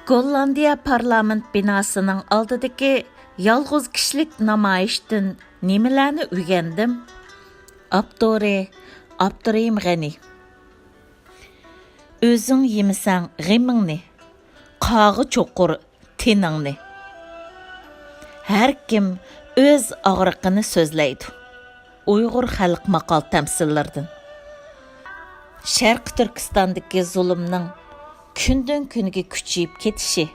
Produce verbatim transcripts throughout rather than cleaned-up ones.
گوللاندىيە پارلامېنت بىناسىنىڭ ئالدىدىكى يالغۇز كىشىلىك نامايىشتىن نېمىلەرنى ئۆگەندىم؟ ئاپتورى: ئابدۇرېھىم غەنى. ئۆزۈڭ يېمىسەڭ غېمىڭنى، قاغا چوقۇر تېنىڭنى. ھەر كىم ئۆز ئاغرىقىنى سۆزلەيدۇ. ئۇيغۇر خەلق ماقال تەمسىللىرىدىن. شەرقىي تۈركىستاندىكى زۇلۇمنىڭ كۈندىن-كۈنگە كۈچىيىپ كېتىشى،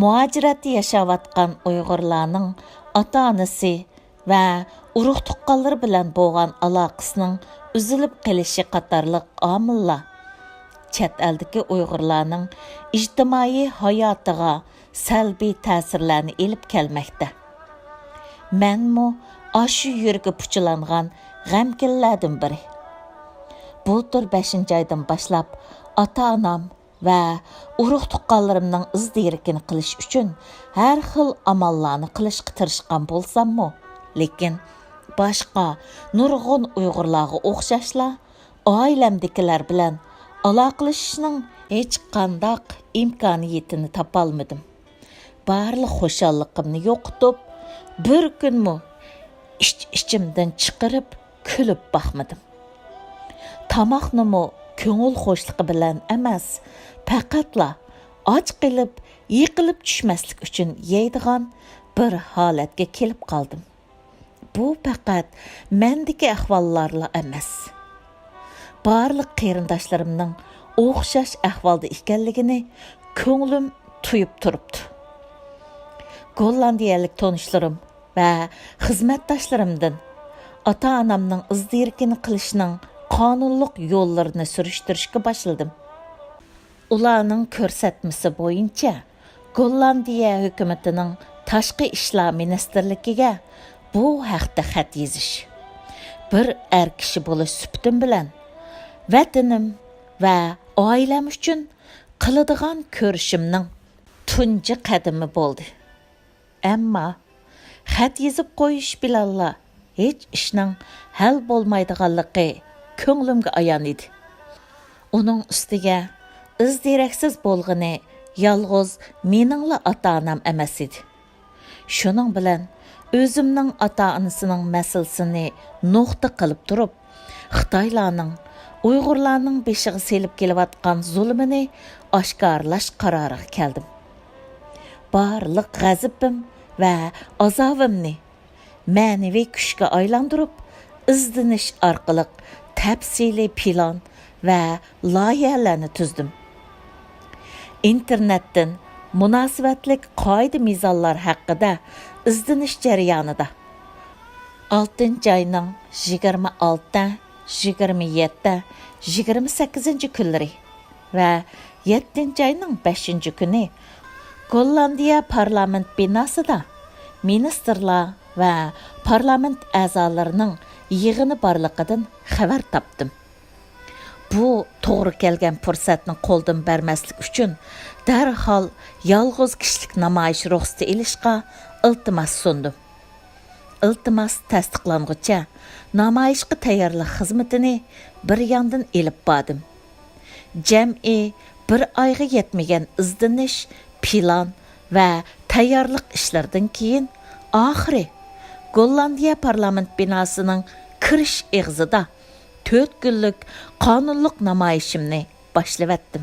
مۇھاجىرەتتە ياشاۋاتقان ئۇيغۇرلارنىڭ ئاتا-ئانىسى ۋە ئۇرۇق-تۇغقانلىرى بىلەن بولغان ئالاقىسىنىڭ ئۈزۈلۈپ قېلىشى قاتارلىق ئامىللار چەت ئەلدىكى ئۇيغۇرلارنىڭ ئىجتىمائىي ھاياتىغا سەلبىي تەسىرلەرنى ئېلىپ كەلمەكتە. مەنمۇ ئاشۇ يۈرىكى پۇچىلانغان غەمكىنلەردىن بىرى. بۇلتۇر بەشىنچى ئايدىن باشلاپ ئاتا-ئانام ۋە ئۇرۇق-تۇغقانلىرىمنىڭ ئىز دېرىكىنى قىلىش ئۈچۈن ھەر خىل ئاماللارنى قىلىشقا تىرىشقان بولساممۇ، لېكىن باشقا نۇرغۇن ئۇيغۇرلارغا ئوخشاشلا، ئائىلەمدىكىلەر بىلەن ئالاقىلىشىشنىڭ ھېچقانداق ئىمكانىيىتىنى تاپالمىدىم. بارلىق خۇشاللىقىمنى يوقىتىپ، بىر كۈنمۇ ئىچ-ئىچىمدىن چىقىرىپ كۈلۈپ باقمىدىم. تاماقنىمۇ كۆڭۈل خۇشلۇقى بىلەن ئەمەس، پەقەتلا ئاچ قېلىپ، يىقىلىپ چۈشمەسلىك ئۈچۈن يەيدىغان بىر ھالەتكە كېلىپ قالدىم. بۇ پەقەت مەندىكى ئەھۋاللارلا ئەمەس. بارلىق قېرىنداشلىرىمنىڭ ئوخشاش ئەھۋالدا ئىكەنلىكىنى كۆڭلۈم تۇيۇپ تۇرۇپتۇ. گوللاندىيەلىك تونۇشلىرىم ۋە خىزمەتداشلىرىمدىن ئاتا-ئانامنىڭ ئىز دېرىكىنى قىلىشنىڭ قانۇنلۇق يوللىرىنى سۈرۈشتۈرۈشكە باشلىدىم. ئۇلارنىڭ كۆرسەتمىسى بويىچە، گوللاندىيە ھۆكۈمىتىنىڭ تاشقى ئىشلار مىنىستىرلىكىگە بۇ ھەقتە خەت يېزىش، بىر ئەر كىشى بولۇش سۈپىتىم بىلەن ۋەتىنىم ۋە ئائىلەم ئۈچۈن قىلىدىغان كۈرىشىمنىڭ تۇنجى قەدىمى بولدى. ئەمما خەت يېزىپ قويۇش بىلەنلا ھېچ ئىشنىڭ ھەل بولمايدىغانلىقى كۆڭلۈمگە ئايان ئىدى. ئۇنىڭ ئۈستىگە ئىز دېرەكسىز بولغىنى يالغۇز مېنىڭلا ئاتا-ئانام ئەمەس ئىدى. شۇنىڭ بىلەن ئۆزۈمنىڭ ئاتا-ئانىسىنىڭ مەسىلىسىنى نۇقتا قىلىپ تۇرۇپ، خىتايلارنىڭ ئۇيغۇرلارنىڭ بېشىغا سېلىپ كېلىۋاتقان زۇلۇمىنى ئاشكارىلاش قارارىغا كەلدىم. بارلىق غەزىپىم ۋە ئازابىمنى مەنىۋى كۈچكە ئايلاندۇرۇپ، ئىزدىنىش ئارقىلىق تەپسىلىي پىلان ۋە لايىھەلەرنى تۈزدۈم. ئىنتېرنېتتىن مۇناسىۋەتلىك قائىدە-مىزانلار ھەققىدە ئىزدىنىش جەريانىدا، ئالتىنچى ئاينىڭ يىگىرمە ئالتە، يىگىرمە يەتتە، يىگىرمە سەككىزىنچى كۈنلىرى ۋە يەتتىنچى ئاينىڭ بەشىنچى كۈنى گوللاندىيە پارلامېنت بىناسىدا مىنىستىرلار ۋە پارلامېنت ئەزالىرىنىڭ يىغىنى بارلىقىدىن خەۋەر تاپتىم. بۇ توغرا كەلگەن پۇرسەتنى قولدىن بەرمەسلىك ئۈچۈن، دەرھال يالغۇز كىشىلىك نامايىش رۇخسىتى ئېلىشقا ئىلتىماس سۇندۇم. ئىلتىماس تەستىقلانغۇچە، نامايىشقا تەييارلىق خىزمىتىنى بىر ياندىن ئېلىپ باردىم. جەمئىي بىر ئايغا يەتمىگەن ئىزدىنىش، پىلان ۋە تەييارلىق ئىشلىرىدىن كېيىن، ئاخىرى گوللاندىيە پارلامېنت بىناسىنىڭ كىرىش ئېغىزىدا تۆت كۈنلۈك قانۇنلۇق نامايىشىمنى باشلىۋەتتىم.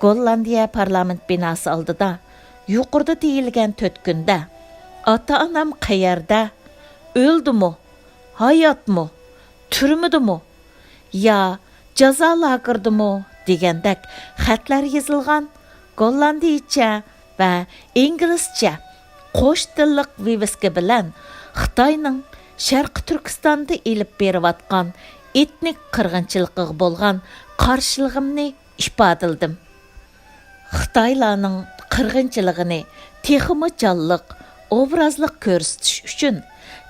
گوللاندىيە پارلامېنت بىناسى ئالدىدا يۇقىرىدا دېيىلگەن تۆت كۈندە «ئاتا-ئانام قەيەردە؟ ئۆلدىمۇ؟ ھاياتمۇ؟ تۈرمىدىمۇ؟ يا جازا لاگېرىدىمۇ؟» دېگەندەك خەتلەر يېزىلغان گوللاندىيچە ۋە ئىنگلىزچە قوش تىللىق ۋىۋىسكا بىلەن خىتاينىڭ شەرقىي تۈركىستاندا ئېلىپ بېرىۋاتقان ئېتنىك قىرغىنچىلىقىغا بولغان قارشىلىقىمنى ئىپادىلىدىم. خىتايلارنىڭ قىرغىنچىلىقىنى تېخىمۇ جانلىق، ئوبرازلىق كۆرسىتىش ئۈچۈن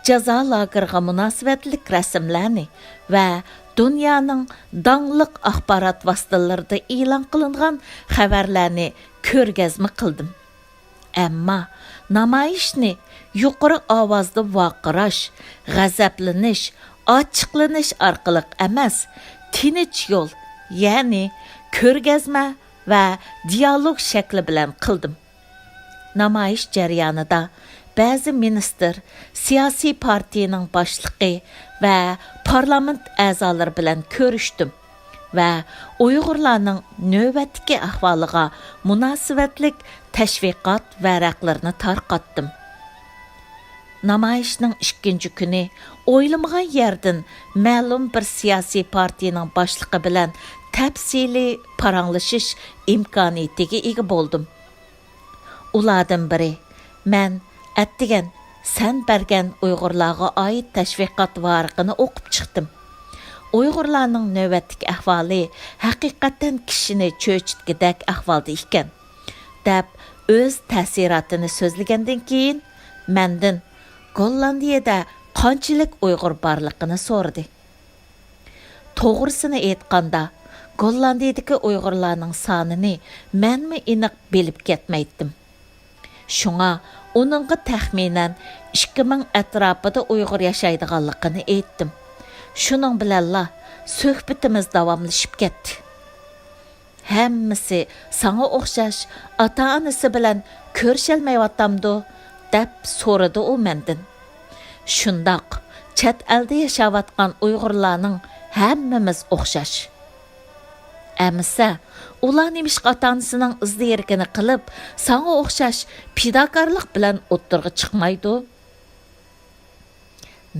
جازا لاگېرىغا مۇناسىۋەتلىك رەسىملەرنى ۋە دۇنيانىڭ داڭلىق ئاخبارات ۋاسىتىلىرىدا ئېلان قىلىنغان خەۋەرلەرنى كۆرگەزمە قىلدىم. ئەمما نامايىشنى يۇقىرى ئاۋازدا ۋارقىراش، غەزەپلىنىش، ئاچچىقلىنىش ئارقىلىق ئەمەس، تىنچ يول، يەنى كۆرگەزمە ۋە دىيالوگ شەكلى بىلەن قىلدىم. نامايىش جەريانىدا بەزى مىنىستىر، سىياسىي پارتىيىنىڭ باشلىقى ۋە پارلامېنت ئەزالىرى بىلەن كۆرۈشتۈم ۋە ئۇيغۇرلارنىڭ نۆۋەتتىكى ئەھۋالىغا مۇناسىۋەتلىك تەشۋىقات ۋەرەقلىرىنى تارقاتتىم. نامايىشنىڭ ئىككىنچى كۈنى ئويلىمىغان يەردىن مەلۇم بىر سىياسىي پارتىيىنىڭ باشلىقى بىلەن تەپسىلىي پاراڭلىشىش ئىمكانىيىتىگە ئىگە بولدۇم. ئۇلاردىن بىرى، مەن ئەتىگەن سەن بەرگەن ئۇيغۇرلارغا ئائىت تەشۋىقات ۋارىقىنى ئوقۇپ چىقتىم. ئۇيغۇرلارنىڭ نۆۋەتتىكى ئەھۋالى ھەقىقەتەن كىشىنى چۆچۈتكۈدەك ئەھۋالدا ئىكەن، دەپ ئۆز تەسىراتىنى سۆزلىگەندىن كېيىن، مەندىن گوللاندىيەدە قانچىلىك ئۇيغۇر بارلىقىنى سورىدى. توغرىسىنى ئېيتقاندا، گوللاندىيەدىكى ئۇيغۇرلارنىڭ سانىنى مەنمۇ ئېنىق بىلىپ كەتمەيتتىم. شۇڭا ئۇنىڭغا تەخمىنەن ئىككى مىڭ ئەتراپىدا ئۇيغۇر ياشايدىغانلىقىنى ئېيتتىم. شۇنىڭ بىلەنلا سۆھبىتىمىز داۋاملىشىپ كەتتى. ھەممىسى ساڭا ئوخشاش ئاتا-ئانىسى بىلەن كۆرۈشەلمەيۋاتامدۇ؟ دەپ سورىدى ئۇ مەندىن. شۇنداق، چەت ئەلدە ياشاۋاتقان ئۇيغۇرلارنىڭ ھەممىمىز ئوخشاش. ئەمىسە، ئۇلار نېمىشقا ئاتا-ئانىسىنىڭ ئىز دېرىكىنى قىلىپ، ساڭا ئوخشاش پىداكارلىق بىلەن ئوتتۇرىغا چىقمايدۇ؟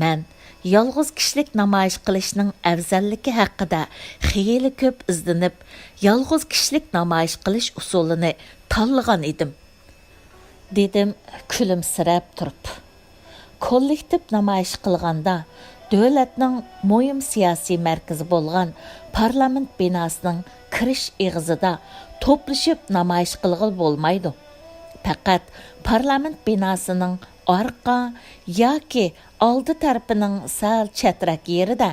مەن يالغۇز كىشىلىك نامايىش قىلىشنىڭ ئەۋزەللىكى ھەققىدە خېلى كۆپ ئىزدىنىپ، يالغۇز كىشىلىك نامايىش قىلىش ئۇسۇلىنى تاللىغان ئىدىم، دېدىم كۈلۈمسىرەپ تۇرۇپ. كوللېكتىپ نامايىش قىلغاندا، دۆلەتنىڭ مۇھىم سىياسىي مەركىزى بولغان پارلامېنت بىناسىنىڭ كىرىش ئېغىزىدا توپلىشىپ نامايىش قىلغىلى بولمايدۇ. پەقەت پارلامېنت بىناسىنىڭ ئارقا ياكى ئالدى تەرىپىنىڭ سەل چەترەك يېرىدە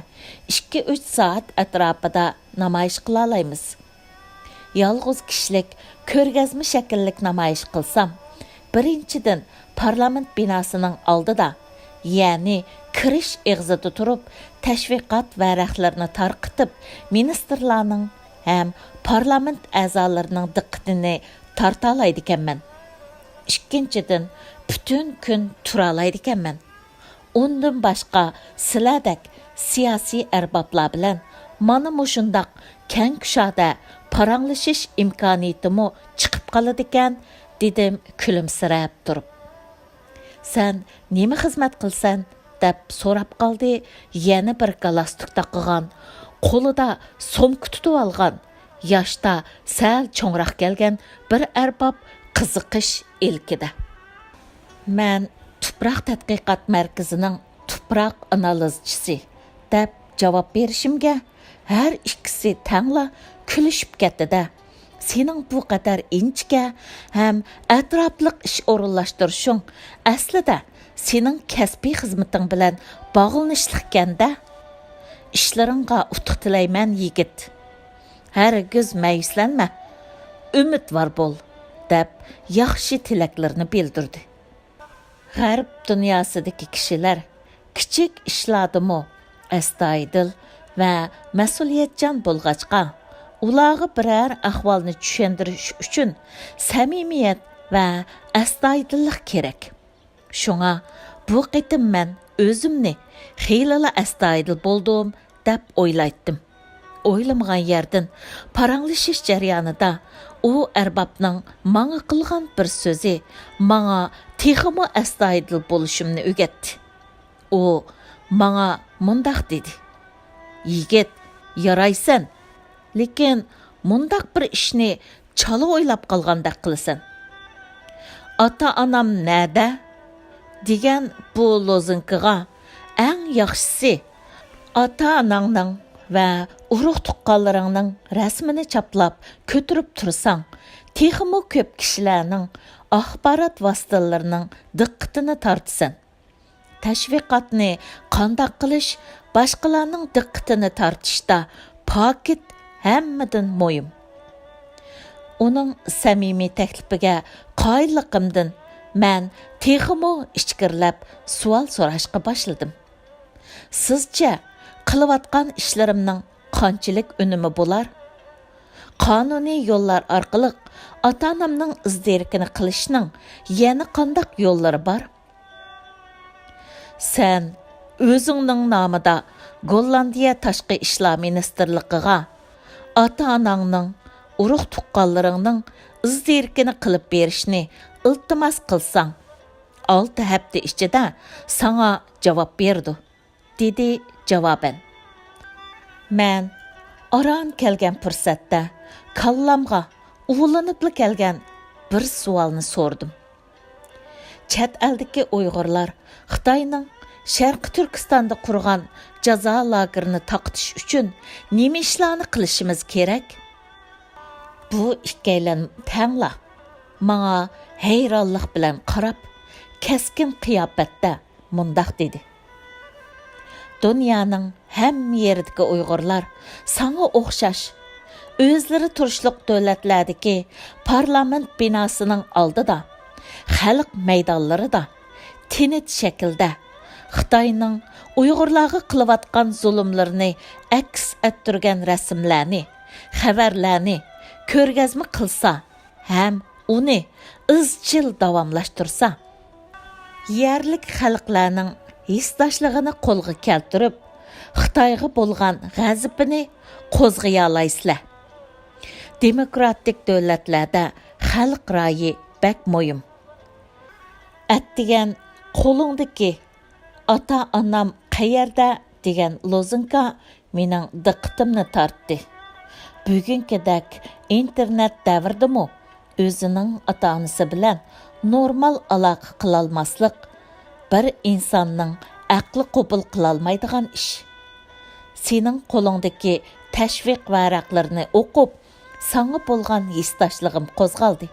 ئىككى-ئۈچ سائەت ئەتراپىدا نامايىش قىلالايمىز. يالغۇز كىشىلىك كۆرگەزمە شەكىللىك نامايىش قىلسام، بىرىنچىدىن، پارلامېنت بىناسىنىڭ ئالدىدا، يەنى كىرىش ئېغىزىدا تۇرۇپ، تەشۋىقات ۋەرەقلىرىنى تارقىتىپ، مىنىستىرلارنىڭ ھەم پارلامېنت ئەزالىرىنىڭ دىققىتىنى تارتالايدىكەنمەن. ئىككىنچىدىن، پۈتۈن كۈن تۇرالايدىكەنمەن. ئۇندىن باشقا، سىلەردەك سىياسىي ئەربابلار بىلەن مانا مۇشۇنداق كەڭ كۇشادە پاراڭلىشىش ئىمكانىيىتىمۇ چىقىپ قالىدىكەن، دېدىم كۈلۈمسىرەپ تۇرۇپ. سەن نېمە خىزمەت قىلىسەن؟ دەپ سوراپ قالدى يەنە بىر گالستۇك تاقىغان، قولىدا سومكا تۇتۇۋالغان، ياشتا سەل چوڭراق كەلگەن بىر ئەرباب قىزىقىش ئىلكىدە. مەن تۇپراق تەتقىقات مەركىزىنىڭ تۇپراق ئانالىزچىسى، دەپ جاۋاب بېرىشىمگە، ھەر ئىككىسى تەڭلا كۈلۈشۈپ كەتتى-دە. سېنىڭ بۇ قەدەر ئىنچىكە ھەم ئەتراپلىق ئىش ئورۇنلاشتۇرۇشۇڭ ئەسلىدە سېنىڭ كەسپىي خىزمىتىڭ بىلەن باغلىنىشلىقكەن-دە. ئىشلىرىڭغا ئۇتۇق تىلەيمەن، يىگىت. ھەرگىز مەيۈسلەنمە، ئۈمىدۋار بول، دەپ ياخشى تىلەكلىرىنى بىلدۈردى. غەرب دۇنياسىدىكى كىشىلەر كىچىك ئىشلاردىمۇ ئەستايىدىل ۋە مەسئۇلىيەتچان بولغاچقا، ئۇلارغا بىرەر ئەھۋالنى چۈشەندۈرۈش ئۈچۈن سەمىمىيەت ۋە ئەستايىدىللىق كېرەك. شۇڭا بۇ قېتىم مەن ئۆزۈمنى خېلىلا ئەستايىدىل بولدۇم، دەپ ئويلايتتىم. ئويلىمىغان يەردىن پاراڭلىشىش جەريانىدا ئۇ ئەربابنىڭ ماڭا قىلغان بىر سۆزى ماڭا تېخىمۇ ئەستايىدىل بولۇشۇمنى ئۆگەتتى. ئۇ ماڭا مۇنداق دېدى: «يىگىت، يارايسەن، لېكىن مۇنداق بىر ئىشنى چالا ئويلاپ قالغاندەك قىلىسەن. ئاتا-ئانام نەدە؟ دېگەن بۇ لوزۇنكىغا ئەڭ ياخشىسى، ئاتا-ئاناڭنىڭ ۋە ئۇرۇق-تۇغقانلىرىڭنىڭ رەسىمىنى چاپلاپ كۆتۈرۈپ تۇرساڭ، تېخىمۇ كۆپ كىشىلەرنىڭ، ئاخبارات ۋاسىتىلىرىنىڭ دىققىتىنى تارتىسەن. تەشۋىقاتنى قانداق قىلىش باشقىلارنىڭ دىققىتىنى تارتىشتا پاكىت ھەممىدىن مۇھىم.» ئۇنىڭ سەمىمىي تەكلىپىگە قايىللىقىمدىن مەن تېخىمۇ ئىچكىرىلەپ سوئال سوراشقا باشلىدىم. «سىزچە، قىلىۋاتقان ئىشلىرىمنىڭ قانچىلىك ئۈنۈمى بولار؟ قانۇنىي يوللار ئارقىلىق ئاتا-ئانامنىڭ ئىز دېرىكىنى قىلىشنىڭ يەنە قانداق يوللىرى بار؟ سەن ئۆزۈڭنىڭ نامىدا گوللاندىيە تاشقى ئىشلار مىنىستىرلىقىغا ئاتا-ئاناڭنىڭ، ئۇرۇق-تۇغقانلىرىڭنىڭ ئىز دېرىكىنى قىلىپ بېرىشنى ئىلتىماس قىلساڭ، ئالتە ھەپتە ئىچىدە ساڭا جاۋاب بېرىدۇ، دېدى جاۋابەن. مەن ئاران كەلگەن پۇرسەتتە كاللامغا ئۇۋىلىنىپلا كەلگەن بىر سوئالنى سورىدىم. چەت ئەلدىكى ئۇيغۇرلار خىتاينىڭ شەرقىي تۈركىستاندا قۇرغان جازا لاگېرىنى تاقىتىش ئۈچۈن نېمە ئىشلارنى قىلىشىمىز كېرەك؟ بۇ ئىككىيلەن تەڭلا ماڭا ھەيرانلىق بىلەن قاراپ، كەسكىن قىياپەتتە مۇنداق دېدى: دۇنيانىڭ ھەممە يېرىدىكى ئۇيغۇرلار ساڭا ئوخشاش، ئۆزلىرى تۇرۇشلۇق دۆلەتلەردىكى پارلامېنت بىناسىنىڭ ئالدىدا، خەلق مەيدانلىرىدا، تىنچ شەكىلدە خىتاينىڭ ئۇيغۇرلارغا قىلىۋاتقان زۇلۇملىرىنى ئەكس ئەتتۈرگەن رەسىملەرنى، خەۋەرلەرنى كۆرگەزمە قىلسا، ھەم ئۇنى ئىزچىل داۋاملاشتۇرسا، يەرلىك خەلقلەرنىڭ ھېسداشلىقىنى قولغا كەلتۈرۈپ، خىتايغا بولغان غەزىپىنى قوزغىيالايسىلەر. دېموكراتىك دۆلەتلەردە خەلق رايى بەك مۇھىم. ئەتىگەن قولۇڭدىكى «ئاتا-ئانام قەيەردە؟» دېگەن لوزۇنكا مېنىڭ دىققىتىمنى تارتتى. بۈگۈنكىدەك ئىنتېرنېت دەۋرىدىمۇ ئۆزىنىڭ ئاتا-ئانىسى بىلەن نورمال ئالاقە قىلالماسلىق بىر ئىنساننىڭ ئەقلى قوبۇل قىلالمايدىغان ئىش. سېنىڭ قولۇڭدىكى تەشۋىق ۋەرەقلىرىنى ئوقۇپ، ساڭا بولغان ھېسداشلىقىم قوزغالدى.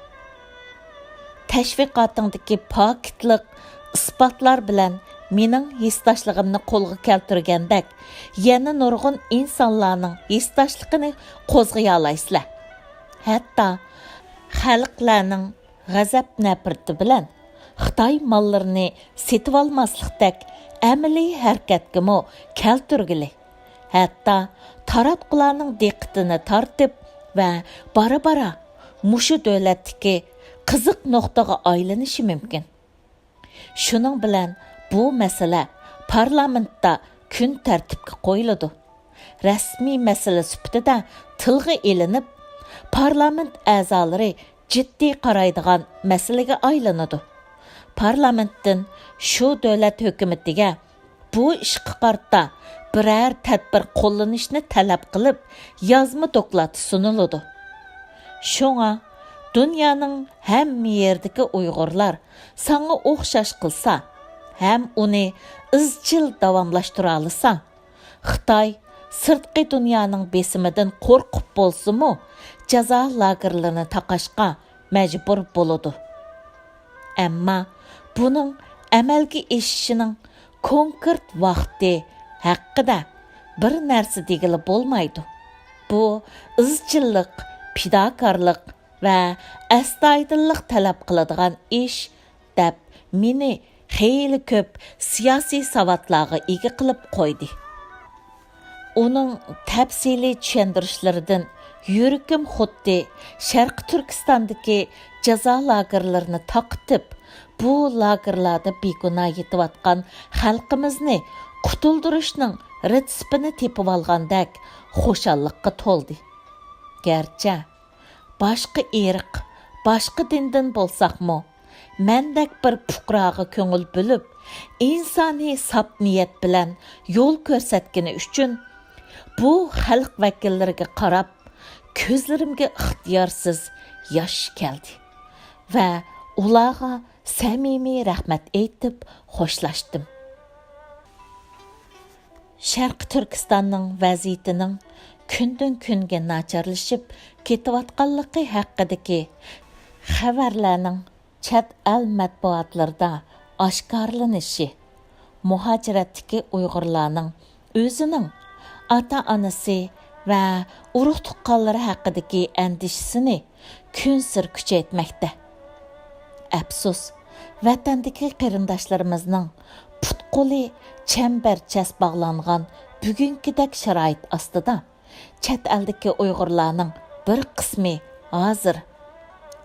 تەشۋىقاتىڭدىكى پاكىتلىق ئىسپاتلار بىلەن مېنىڭ ھېسداشلىقىمنى قولغا كەلتۈرگەندەك، يەنە نۇرغۇن ئىنسانلارنىڭ ھېسداشلىقىنى قوزغىيالايسىلەر. ھەتتا خەلقلەرنىڭ غەزەپ-نەپرىتى بىلەن خىتاي ماللىرىنى سېتىۋالماسلىقتەك ئەمەلىي ھەرىكەتكىمۇ كەلتۈرگىلى، ھەتتا تاراتقۇلارنىڭ دىققىتىنى تارتىپ ۋە بارا-بارا مۇشۇ دۆلەتتىكى قىزىق نۇقتىغا ئايلىنىشى مۇمكىن. شۇنىڭ بىلەن بۇ مەسىلە پارلامېنتتا كۈن تەرتىپكە قويۇلىدۇ. رەسمىي مەسىلە سۈپىتىدە تىلغا ئېلىنىپ، پارلامېنت ئەزالىرى جىددىي قارايدىغان مەسىلىگە ئايلىنىدۇ. پارلامېنتتىن شۇ دۆلەت ھۆكۈمىتىگە بۇ ئىشقا قارىتا بىرەر تەدبىر قوللىنىشنى تەلەپ قىلىپ، يازما دوكلات سۇنۇلىدۇ. شۇڭا دۇنيانىڭ ھەممە يېرىدىكى ئۇيغۇرلار ساڭا ئوخشاش قىلسا ھەم ئۇنى ئىزچىل داۋاملاشتۇرالىسا، خىتاي سىرتقى دۇنيانىڭ بېسىمىدىن قورقۇپ بولسىمۇ، جازا لاگېرلىرىنى تاقاشقا مەجبۇر بولىدۇ. ئەمما بۇنىڭ ئەمەلگە ئېشىشىنىڭ كونكرېت ۋاقتى ھەققىدە بىر نەرسە دېگىلى بولمايدۇ. بۇ ئىزچىللىق، پىداكارلىق ۋە ئەستايىدىللىق تەلەپ قىلىدىغان ئىش، دەپ مېنى خېلى كۆپ سىياسىي ساۋاتلارغا ئىگە قىلىپ قويدى. ئۇنىڭ تەپسىلىي چۈشەندۈرۈشلىرىدىن يۈرىكىم خۇددى شەرقىي تۈركىستاندىكى جازا لاگېرلىرىنى تاقىتىپ، بۇ لاگېرلاردا بىگۇناھ يېتىۋاتقان خەلقىمىزنى قۇتۇلدۇرۇشنىڭ رېتسېپىنى تېپىۋالغاندەك خۇشاللىققا تولدى. گەرچە باشقا ئىرق، باشقا دىندىن بولساقمۇ، مەندەك بىر پۇقراغا كۆڭۈل بۆلۈپ، ئىنسانىي ساپ نىيەت بىلەن يول كۆرسەتكىنى ئۈچۈن، بۇ خەلق ۋەكىللىرىگە قاراپ، كۆزلىرىمگە ئىختىيارسىز ياش كەلدى ۋە ئۇلارغا سەمىمىي رەھمەت ئېيتىپ خوشلاشتىم. شەرقىي تۈركىستاننىڭ ۋەزىيىتىنىڭ كۈندىن-كۈنگە ناچارلىشىپ كېتىۋاتقانلىقى ھەققىدىكى خەۋەرلەرنىڭ چەت ئەل مەتبۇئاتلىرىدا ئاشكارىلىنىشى، مۇھاجىرەتتىكى ئۇيغۇرلارنىڭ ئۆزىنىڭ ئاتا-ئانىسى ۋە ئۇرۇق-تۇغقانلىرى ھەققىدىكى ئەندىشىسىنى كۈنسېرى كۈچەيتمەكتە. ئەپسۇس، ۋەتەندىكى قېرىنداشلىرىمىزنىڭ پۇت-قولى چەمبەرچاس باغلانغان بۈگۈنكىدەك شارائىت ئاستىدا، چەت ئەلدىكى ئۇيغۇرلارنىڭ بىر قىسمى ھازىر.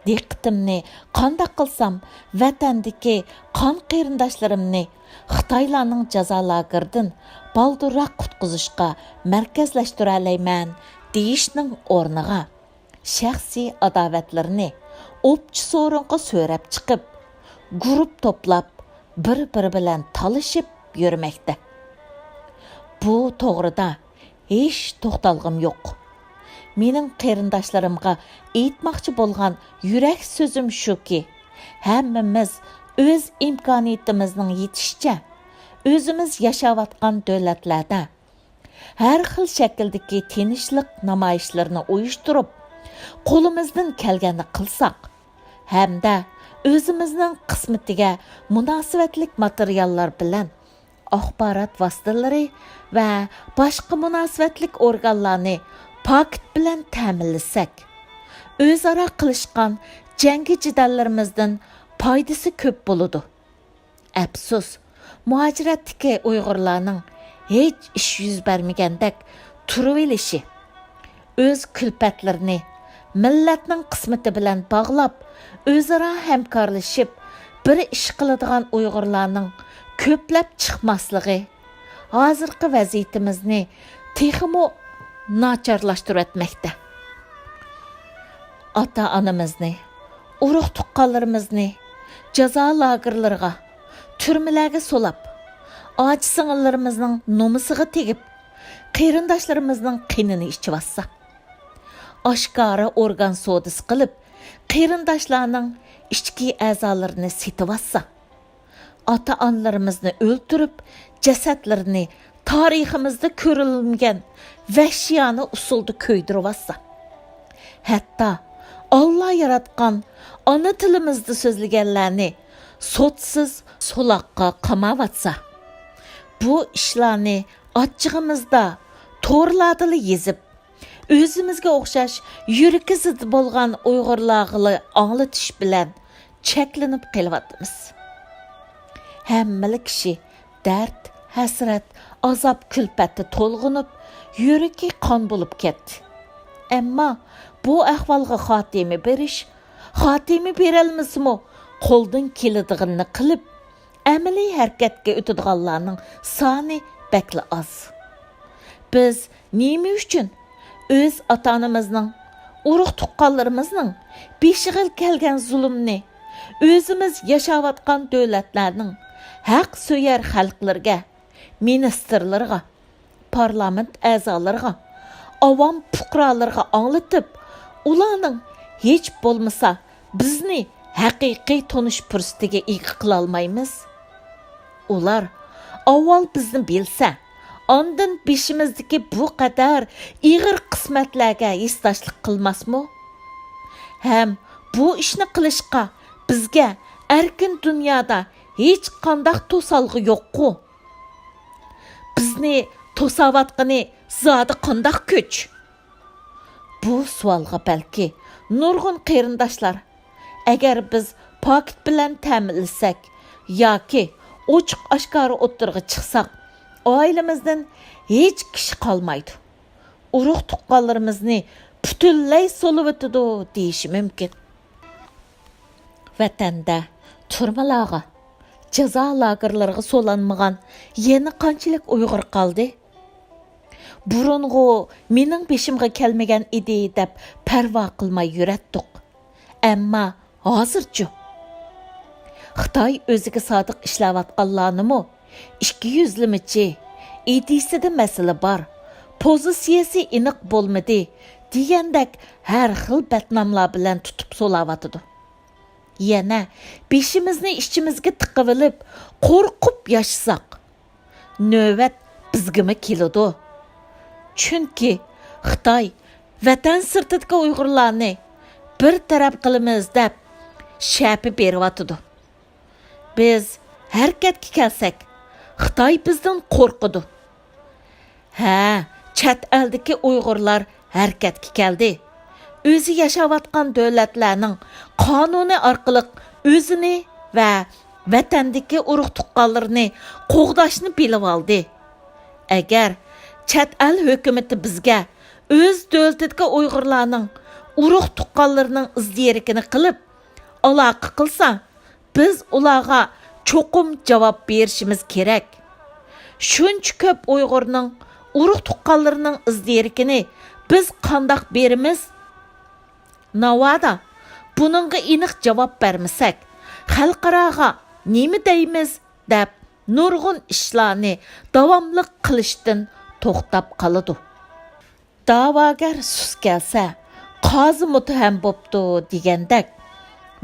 دىققىتىمنى قانداق قىلسام ۋەتەندىكى قان قېرىنداشلىرىمنى خىتايلارنىڭ جازا لاگېرىدىن بالدۇرراق قۇتقۇزۇشقا مەركەزلەشتۈرەلەيمەن دېيىشنىڭ ئورنىغا، شەخسىي ئاداۋەتلىرىنى ئوپچە سورۇنغا سۆرەپ چىقىپ، گۇرۇپ توپلاپ، بىر-بىرى بىلەن تالىشىپ يۈرمەكتە. بۇ توغرىدا ھېچ توختالغۇم يوق. مېنىڭ قېرىنداشلىرىمغا ئېيتماقچى بولغان يۈرەك سۆزۈم شۇكى، ھەممىمىز ئۆز ئىمكانىيىتىمىزنىڭ يېتىشىچە ئۆزىمىز ياشاۋاتقان دۆلەتلەردە ھەر خىل شەكىلدىكى تىنچلىق نامايىشلىرىنى ئۇيۇشتۇرۇپ، قولىمىزدىن كەلگەننى قىلساق ھەمدە ئۆزىمىزنىڭ قىسمىتىگە مۇناسىۋەتلىك ماتېرىياللار بىلەن ئاخبارات ۋاسىتىلىرى ۋە باشقا مۇناسىۋەتلىك ئورگانلارنى پاكىت بىلەن تەمىنلىسەك، ئۆزئارا قىلىشقان جەڭگى جېدەللىرىمىزدىن پايدىسى كۆپ بولىدۇ. ئەپسۇس، مۇھاجىرەتتىكى ئۇيغۇرلارنىڭ ھېچ ئىش يۈز بەرمىگەندەك تۇرۇۋېلىشى، ئۆز كۈلپەتلىرىنى مىللەتنىڭ قىسمىتى بىلەن باغلاپ، ئۆزئارا ھەمكارلىشىپ بىر ئىش قىلىدىغان ئۇيغۇرلارنىڭ كۆپلەپ چىقماسلىقى ھازىرقى ۋەزىيىتىمىزنى تېخىمۇ ناچارلاشتۇرۇۋەتمەكتە. ئاتا-ئانىمىزنى، ئۇرۇق-تۇغقانلىرىمىزنى جازا لاگېرلىرىغا، تۈرمىلەرگە سولاپ، ئاچا-سىڭىللىرىمىزنىڭ نومۇسىغا تېگىپ، قېرىنداشلىرىمىزنىڭ قېنىنى ئىچىۋاتسا، ئاشكارا ئورگان سودىسى قىلىپ، قېرىنداشلارنىڭ ئىچكى ئەزالىرىنى سېتىۋاتسا، ئاتا-ئانىلىرىمىزنى ئۆلتۈرۈپ، جەسەتلىرىنى تارىخىمىزدا كۆرۈلمىگەن ۋەھشىيانە ئۇسۇلدا كۆيدۈرۈۋاتسا، ھەتتا ئاللا ياراتقان ئانا تىلىمىزدا سۆزلىگەنلەرنى سوتسىز سولاققا قاماۋاتسا، بۇ ئىشلارنى ئاچچىقىمىزدا تورلاردىلا يېزىپ، ئۆزىمىزگە ئوخشاش يۈرىكى زىدى بولغان ئۇيغۇرلارغىلا ئاڭلىتىش بىلەن چەكلىنىپ قېلىۋاتىمىز. ھەممىلا كىشى دەرد، ھەسرەت، ئازاب-كۈلپەتتە تولغىنىپ، يۈرىكى قان بولۇپ كەتتى. ئەمما بۇ ئەھۋالغا خاتىمە بېرىش، خاتىمە بېرەلمىسىمۇ، قولدىن كېلىدىغىنىنى قىلىپ، ئەمەلىي ھەرىكەتكە ئۆتىدىغانلارنىڭ سانى بەكلا ئاز. بىز نېمە ئۈچۈن ئۆز ئاتا-ئانىمىزنىڭ، ئۇرۇق-تۇغقانلىرىمىزنىڭ بېشىغا كەلگەن زۇلۇمنى ئۆزىمىز ياشاۋاتقان دۆلەتلەرنىڭ ھەق سۆيەر خەلقلىرىگە، مىنىستىرلىرىغا، پارلامېنت ئەزالىرىغا، ئاۋام پۇقرالىرىغا ئاڭلىتىپ، ئۇلارنىڭ ھېچ بولمىسا بىزنى ھەقىقىي تونۇش پۇرسىتىگە ئىگە قىلالمايمىز؟ ئۇلار ئاۋۋال بىزنى بىلسە، ئاندىن بېشىمىزدىكى بۇ قەدەر ئېغىر قىسمەتلەرگە ھېسداشلىق قىلماسمۇ؟ ھەم بۇ ئىشنى قىلىشقا بىزگە ئەركىن دۇنيادا ھېچقانداق توسالغۇ يوققۇ؟ بىزنى توساۋاتقىنى زادى قانداق كۈچ؟ بۇ سوئالغا بەلكى نۇرغۇن قېرىنداشلار، ئەگەر بىز پاكىت بىلەن تەمىنلىسەك ياكى ئوچۇق-ئاشكارا ئوتتۇرىغا چىقساق، ئائىلىمىزدىن ھېچ كىشى قالمايدۇ، ئۇرۇق-تۇغقانلىرىمىزنى پۈتۈنلەي سولىۋېتىدۇ دېيىشى مۇمكىن. ۋەتەندە، تۈرمىلارغا، جازا لاگېرلىرىغا سولانمىغان يەنە قانچىلىك ئۇيغۇر قالدى؟ بۇرۇنغۇ مېنىڭ بېشىمغا كەلمىگەن ئىدى دەپ پەرۋا قىلماي يۈرەتتۇق. ئەمما ھازىرچۇ؟ خىتاي ئۆزىگە سادىق ئىشلەۋاتقانلارنىمۇ ئىككى يۈزلىمىچى، ئىدىيىسىدە مەسىلە بار، پوزىتسىيەسى ئېنىق بولمىدى دېگەندەك ھەر خىل بەتناملار بىلەن تۇتۇپ سولاۋاتىدۇ. يەنە بېشىمىزنى ئىچىمىزگە تىقىۋېلىپ، قورقۇپ ياشىساق، نۆۋەت بىزگىمۇ كېلىدۇ. چۈنكى خىتاي ۋەتەن سىرتىدىكى ئۇيغۇرلارنى بىر تەرەپ قىلىمىز دەپ شەپە بېرىۋاتىدۇ. بىز ھەرىكەتكە كەلسەك، خىتاي بىزدىن قورقىدۇ. ھە، چەت ئەلدىكى ئۇيغۇرلار ھەرىكەتكە كەلدى. ئۆزى ياشاۋاتقان دۆلەتلەرنىڭ قانۇنى ئارقىلىق ئۆزىنى ۋە ۋەتەندىكى ئۇرۇق-تۇغقانلىرىنى قوغداشنى بىلىۋالدى. ئەگەر چەت ئەل ھۆكۈمىتى بىزگە ئۆز دۆلىتىدىكى ئۇيغۇرلارنىڭ ئۇرۇق-تۇغقانلىرىنىڭ ئىز-دېرىكىنى قىلىپ، ئالاقە قىلسا، بىز ئۇلارغا چوقۇم جاۋاب بېرىشىمىز كېرەك. شۇنچە كۆپ ئۇيغۇرنىڭ ئۇرۇق-تۇغقانلىرىنىڭ ئىز-دېرىكىنى بىز قانداق بېرىمىز؟ ناۋادا بۇنىڭغا ئېنىق جاۋاب بەرمىسەك، خەلقئاراغا نېمە دەيمىز؟ دەپ، نۇرغۇن ئىشلارنى داۋاملىق قىلىشتىن توختاپ قالىدۇ. داۋاگەر سۇس كەلسە، قازى مۇتتەھەم بوپتۇ دېگەندەك،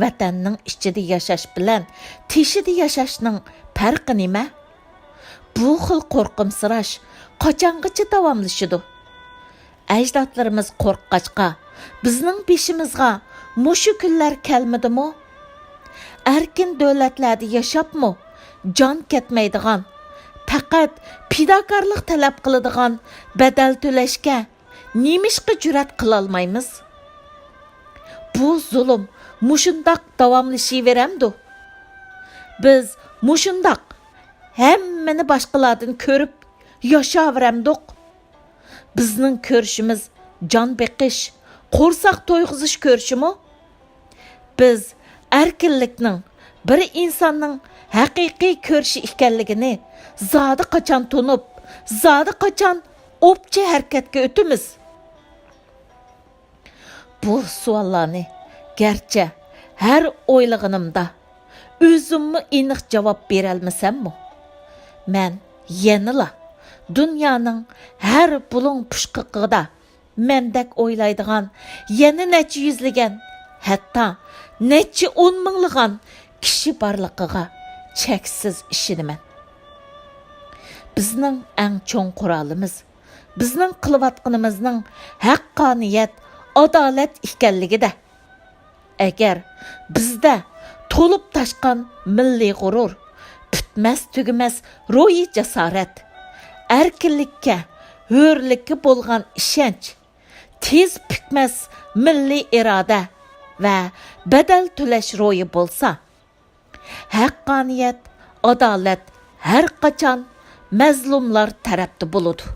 ۋەتەننىڭ ئىچىدە ياشاش بىلەن تېشىدا ياشاشنىڭ پەرقى نېمە؟ بۇ خىل قورقۇمسىراش قاچانغىچە داۋاملىشىدۇ؟ ئەجدادلىرىمىز قورققاچقا، بىزنىڭ بېشىمىزغا مۇشۇ كۈنلەر كەلمىدىمۇ؟ ئەركىن دۆلەتلەردە ياشاپمۇ جان كەتمەيدىغان، پەقەت پىداكارلىق تەلەپ قىلىدىغان بەدەل تۆلەشكە نېمىشقا جۈرئەت قىلالمايمىز؟ بۇ زۇلۇم مۇشۇنداق داۋاملىشىۋېرەمدۇ؟ بىز مۇشۇنداق ھەممىنى باشقىلاردىن كۆرۈپ ياشاۋېرەمدۇق؟ بىزنىڭ كۆرۈشىمىز جان بېقىش، قورساق تويغۇزۇش كۆرۈشىمۇ؟ بىز ئەركىنلىكنىڭ بىر ئىنساننىڭ ھەقىقىي كۆرۈشى ئىكەنلىكىنى زادى قاچان تونۇپ، زادى قاچان ئوپچە ھەرىكەتكە ئۆتىمىز؟ بۇ سوئاللارنى گەرچە ھەر ئويلىغىنىمدا ئۆزۈممۇ ئېنىق جاۋاب بېرەلمىسەممۇ، مەن يەنىلا دۇنيانىڭ ھەر بۇلۇڭ پۇچقىقىدا مەندەك ئويلايدىغان يەنە نەچچە يۈزلىگەن، ھەتتا نەچچە ئون مىڭلىغان كىشى بارلىقىغا چەكسىز ئىشىنىمەن. بىزنىڭ ئەڭ چوڭ قورالىمىز، بىزنىڭ قىلىۋاتقىنىمىزنىڭ ھەققانىيەت، ئادالەت ئىكەنلىكىدە. ئەگەر بىزدە تولۇپ تاشقان مىللىي غۇرۇر، پۈتمەس-تۈگىمەس روھىي جاسارەت، ئەركىنلىككە، ھۆرلۈككە بولغان ئىشەنچ، تېز پۈكمەس مىللىي ئىرادە ۋە بەدەل تۆلەش روھى بولسا، ھەققانىيەت، ئادالەت ھەر قاچان مەزلۇملار تەرەپتە بولىدۇ.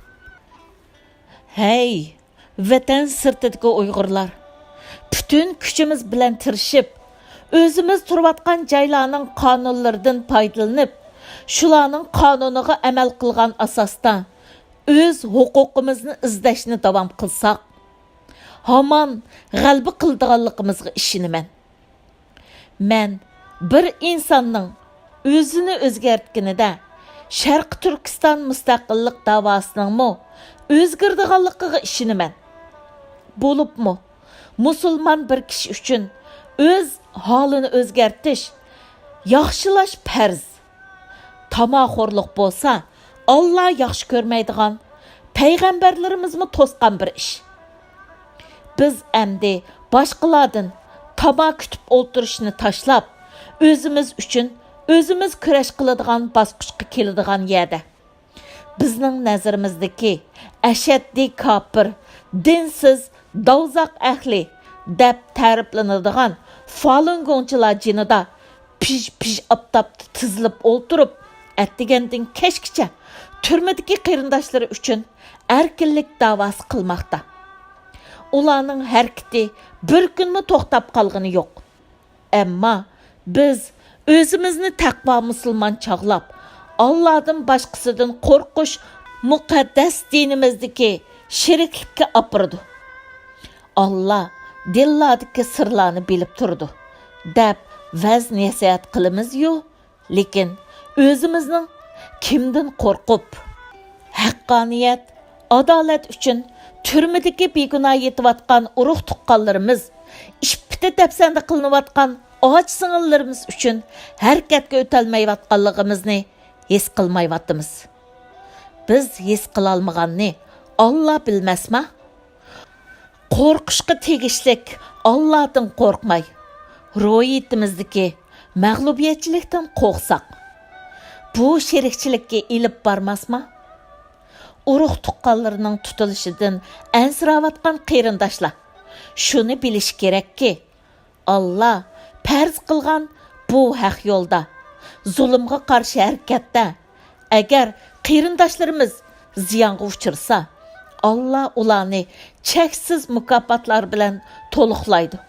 ھەي، ۋەتەن سىرتىدىكى ئۇيغۇرلار! پۈتۈن كۈچىمىز بىلەن تىرىشىپ، ئۆزىمىز تۇرۇۋاتقان جايلارنىڭ قانۇنلىرىدىن پايدىلىنىپ، شۇلارنىڭ قانۇنىغا ئەمەل قىلغان ئاساستا ئۆز ھوقۇقىمىزنى ئىزدەشنى داۋام قىلساق، ھامان غەلىبە قىلىدىغانلىقىمىزغا ئىشىنىمەن. مەن بىر ئىنساننىڭ ئۆزىنى ئۆزگەرتكىنىدە، شەرقىي تۈركىستان مۇستەقىللىق داۋاسىنىڭمۇ ئۆزگىرىدىغانلىقىغا ئىشىنىمەن. بولۇپمۇ، مۇسۇلمان بىر كىشى ئۈچۈن ئۆز ھالىنى ئۆزگەرتىش، ياخشىلاش پەرز. تاماخورلۇق بولسا، ئاللا ياخشى كۆرمەيدىغان، پەيغەمبەرلىرىمىزمۇ توسقان بىر ئىش. بىز ئەمدى باشقىلاردىن تاما كۈتۈپ ئولتۇرۇشنى تاشلاپ، ئۆزىمىز ئۈچۈن ئۆزىمىز كۈرەش قىلىدىغان باسقۇچقا كېلىدىغان يەردە. بىزنىڭ نەزىرىمىزدىكى ئەشەددىي كاپىر، دىنسىز، دوزاخ ئەھلى دەپ تەرىپلىنىدىغان فالۇنگوڭچىلار جېنىدا پىژ-پىژ ئاپتاپتا تىزىلىپ ئولتۇرۇپ، ئەتىگەندىن كەچكىچە تۈرمىدىكى قېرىنداشلىرى ئۈچۈن ئەركىنلىك داۋاسى قىلماقتا. ئۇلارنىڭ ھەرىكىتى بىر كۈنمۇ توختاپ قالغىنى يوق. ئەمما بىز ئۆزىمىزنى تەقۋا مۇسۇلمان چاغلاپ، ئاللادىن باشقىسىدىن قورقۇش مۇقەددەس دىنىمىزدىكى شېرىكلىككە ئاپىرىدۇ. ئاللا دىللاردىكى سىرلارنى بىلىپ تۇرىدۇ، دەپ ۋەز-نەسىھەت قىلىمىزيۇ، لېكىن ئۆزىمىزنىڭ كىمدىن قورقۇپ، ھەققانىيەت، ئادالەت ئۈچۈن تۈرمىدىكى بىگۇناھ يېتىۋاتقان ئۇرۇق-تۇغقانلىرىمىز، ئىپپىتى دەپسەندە قىلىنىۋاتقان ئاچا-سىڭىللىرىمىز ئۈچۈن ھەرىكەتكە ئۆتەلمەيۋاتقانلىقىمىزنى ھېس قىلمايۋاتىمىز. بىز ھېس قىلالمىغاننى ئاللا بىلمەسما؟ قورقۇشقا تېگىشلىك ئاللادىن قورقماي، روھىيىتىمىزدىكى مەغلۇبىيەتچىلىكتىن قورقساق، بۇ شېرىكچىلىككە ئېلىپ بارماسما؟ ئۇرۇق-تۇغقانلىرىنىڭ تۇتۇلۇشىدىن ئەنسىرەۋاتقان قېرىنداشلار شۇنى بىلىشى كېرەككى، ئاللا پەرز قىلغان بۇ ھەق يولدا، زۇلۇمغا قارشى ھەرىكەتتە، ئەگەر قېرىنداشلىرىمىز زىيانغا ئۇچرىسا، ئاللا ئۇلارنى چەكسىز مۇكاپاتلار بىلەن تولۇقلايدۇ.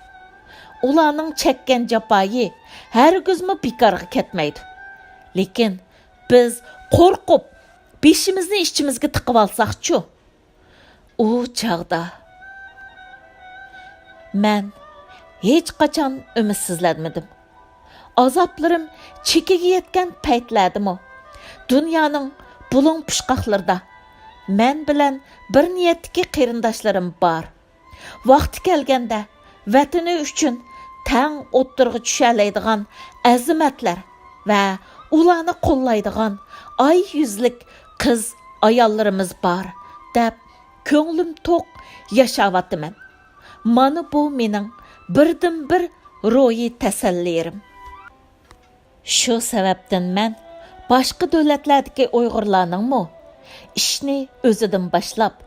ئۇلارنىڭ چەككەن جاپايى ھەرگىزمۇ بىكارغا كەتمەيدۇ. لېكىن بىز قورقۇپ، بېشىمىزنى ئىچىمىزگە تىقىۋالساقچۇ؟ ئۇ چاغدا مەن ھېچقاچان ئۈمىدسىزلەنمىدىم. ئازابلىرىم چېكىگە يەتكەن پەيتلەردىمۇ، دۇنيانىڭ بۇلۇڭ پۇچقاقلىرىدا مەن بىلەن بىر نىيەتتىكى قېرىنداشلىرىم بار. ۋاقتى كەلگەندە ۋەتىنى ئۈچۈن تەڭ ئوتتۇرىغا چۈشەلەيدىغان ئەزىمەتلەر ۋە ئۇلارنى قوللايدىغان ئاي يۈزلۈك قىز ئاياللىرىمىز بار، دەپ كۆڭلۈم توق ياشاۋاتىمەن. مانا بۇ مېنىڭ بىردىنبىر روھىي تەسەللىرىم. شۇ سەۋەبتىن مەن باشقا دۆلەتلەردىكى ئۇيغۇرلارنىڭمۇ ئىشنى ئۆزىدىن باشلاپ،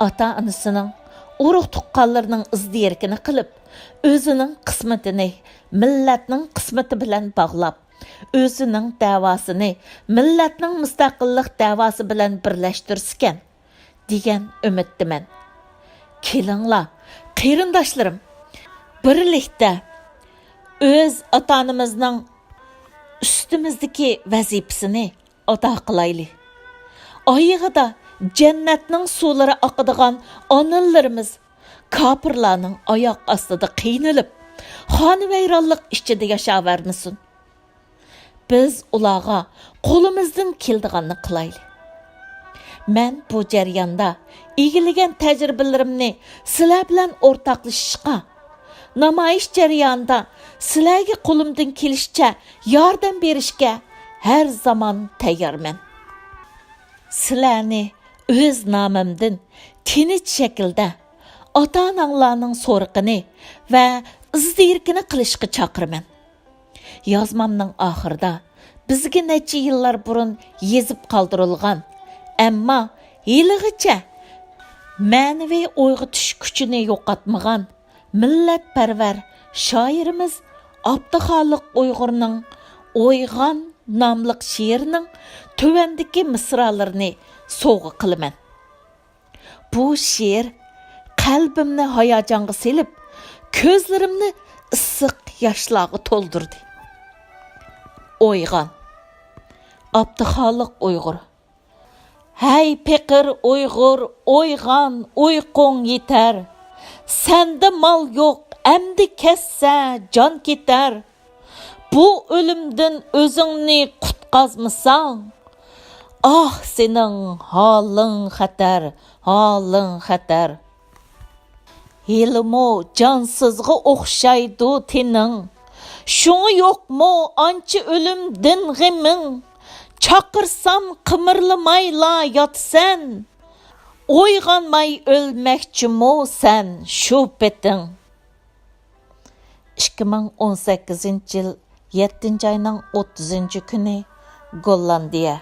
ئاتا-ئانىسىنىڭ، ئۇرۇق-تۇغقانلىرىنىڭ ئىز-دېرىكىنى قىلىپ، ئۆزىنىڭ قىسمىتىنى مىللەتنىڭ قىسمىتى بىلەن باغلاپ، ئۆزىنىڭ دەۋاسىنى مىللەتنىڭ مۇستەقىللىق دەۋاسى بىلەن بىرلەشتۈرسىكەن، دېگەن ئۈمىدتىمەن. كېلىڭلار، قېرىنداشلىرىم، بىرلىكتە ئۆز ئاتا-ئانىمىزنىڭ ئۈستىمىزدىكى ۋەزىپىسىنى ئادا قىلايلى. ئايىغىدا جەننەتنىڭ سۇلىرى ئاقىدىغان ئانىلىرىمىز كاپىرلارنىڭ ئاياق ئاستىدا قىينىلىپ، خانىۋەيرانلىق ئىچىدە ياشاۋەرمىسۇن. بىز ئۇلارغا قولىمىزدىن كېلىدىغاننى قىلايلى. مەن بۇ جەرياندا ئىگىلىگەن تەجرىبىلىرىمنى سىلەر بىلەن ئورتاقلىشىشقا، نامايىش جەريانىدا سىلەرگە قولۇمدىن كېلىشىچە ياردەم بېرىشكە ھەر زامان تەييارمەن. سىلەرنى ئۆز نامىمدىن تىنچ شەكىلدە ئاتا-ئاناڭلارنىڭ سورىقىنى ۋە ئىز-دېرىكىنى قىلىشقا چاقىرىمەن. يازمامنىڭ ئاخىرىدا بىزگە نەچچە يىللار بۇرۇن يېزىپ قالدۇرۇلغان، ئەمما ھېلىغىچە مەنىۋى ئويغىتىش كۈچىنى يوقاتمىغان مىللەتپەرۋەر شائىرىمىز ئابدۇخالىق ئۇيغۇرنىڭ «ئويغان» ناملىق شېئىرىنىڭ تۆۋەندىكى مىسرالىرىنى سوۋغا قىلىمەن. بۇ شېئىر قەلبىمنى ھاياجانغا سېلىپ، كۆزلىرىمنى ئىسسىق ياشلارغا تولدۇردى. «ئويغان». ئابدۇخالىق ئۇيغۇر. ھەي پېقىر ئۇيغۇر، ئويغان، ئۇيقۇڭ يېتەر. سەندە مال يوق، ئەمدى كەتسە جان كېتەر. بۇ ئۆلۈمدىن ئۆزۈڭنى قۇتقازمىساڭ، ئاھ، سېنىڭ ھالىڭ خەتەر، ھالىڭ خەتەر. ھېلىمۇ جانسىزغا ئوخشايدۇ تېنىڭ، شۇڭا يوقمۇ ئانچە ئۆلۈمدىن غېمىڭ؟ چاقىرسام قىمىرلىمايلا ياتىسەن، ئويغانماي ئۆلمەكچىمۇ سەن شۇ پېتىڭ؟ ئىككى مىڭ ئون سەككىزىنچى يىل يەتتىنچى ئاينىڭ ئوتتۇزىنچى كۈنى، گوللاندىيە.